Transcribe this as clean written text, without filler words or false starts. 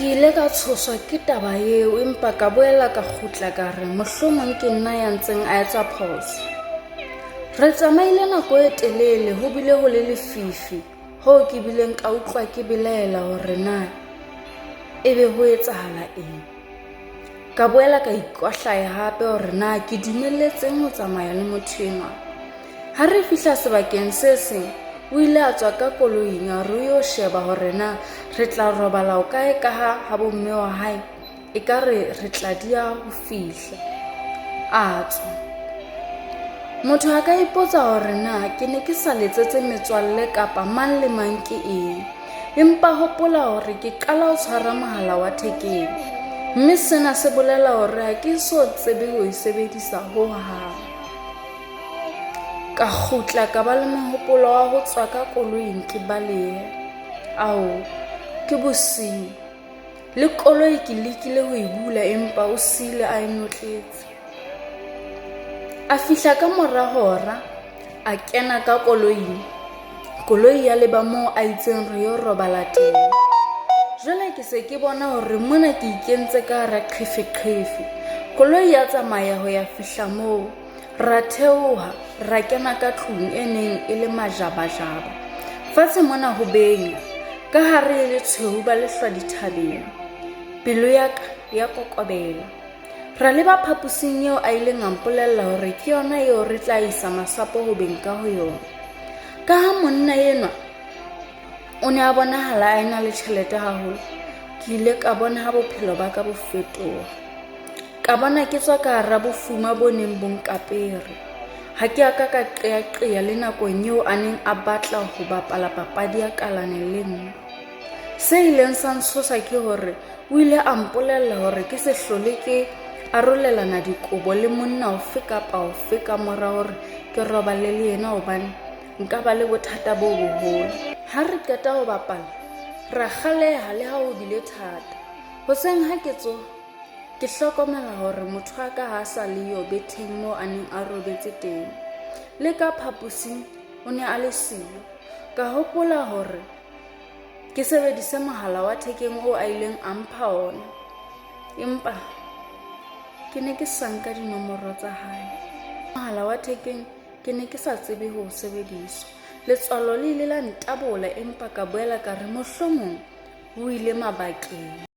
Ke ile ka tshoswa ke taba eo empa ka boela ka kgutla ka re mohlomong ke nna ya ntseng a etsa phoso. Re tsamaile nako e telele ho bile ho le lefifi hoo ke bileng ka utlwa ke belaela hore na ebe ho etsahala eng. Ka boela ka ikwahlaya hape hore na ke dumelletseng ho tsamaya le motho enwa. Ha re fihla sebakeng se seng, o ile a tswa ka koloing a re o yo sheba hore na re tla robala o kae ka ha ha bomme wa hae e ka re re tla dia ho fihla. A tswa. Motho a ka ipotsa hore na ke ne ke sa letsetse metswalle kapa mang le mang ke eng. Empa hopola hore ke qala ho tshwara mohala wa thekeng. Mme sena se bolela hore ha ke so tsebe ho e sebedisa ho hang. Ka kgutla ka ba le mohopolo wa ho tswa ka koloing ke balehe. Ao, ke bosiu. Le koloi ke lekile ho e bula empa o siile a e notletse. A fihla ka mora hora, a kena ka koloing. Koloi ya leba moo a itseng re yo robala teng. Jwale ke se ke bona hore mona ke ikentse ka hara qhefeqhefe. Koloi ya tsamaya ho ya fihla moo. Ra theoha, ra kena ka tlung e neng e le majabajaba. Fatshe mona ho benya, ka hare e le tshweu ba lehlwa dithabeng. Pelo ya ka ya kokobela. Ra leba phaposing eo a ileng a mpolella hore ke yona eo re tla isa masapo ho beng ka ho yona. Ka ha monna enwa o ne a bonahala a ena le tjhelete haholo, ke ile ka bona ha bophelo ba ka bo fetoha. Ka bona ke tswa ka hara bofuma bo neng bo nkapere. Ha ke a ka ka qeaqea le nakong eo a neng a batla ho bapala papadi ya kalane le nna. Se ileng sa ntshosa ke hore o ile a mpolella hore ke se hlole ke arolelana dikobo le monna ofe kapa ofe ka mora hore ke robale le yena hobane nka ba le bothata bo boholo. Ha re qeta ho bapala, ra kgaleha le ha ho bile thata. Hoseng ha ke tsoha, ke hlokomela hore motho wa ka ha a sa le yo betheng moo a neng a robetse teng. Le ka phaposing o ne a le siyo. Ka hopola hore ke sebedise mohala wa thekeng oo a ileng a mpha ona empa ke ne ke sa nka dinomoro tsa hae mohala wa thekeng ke ne ke sa tsebe ho o sebedisa letswalo le ile la ntabola empa ka boela ka re mohlomong o ile mabakeng.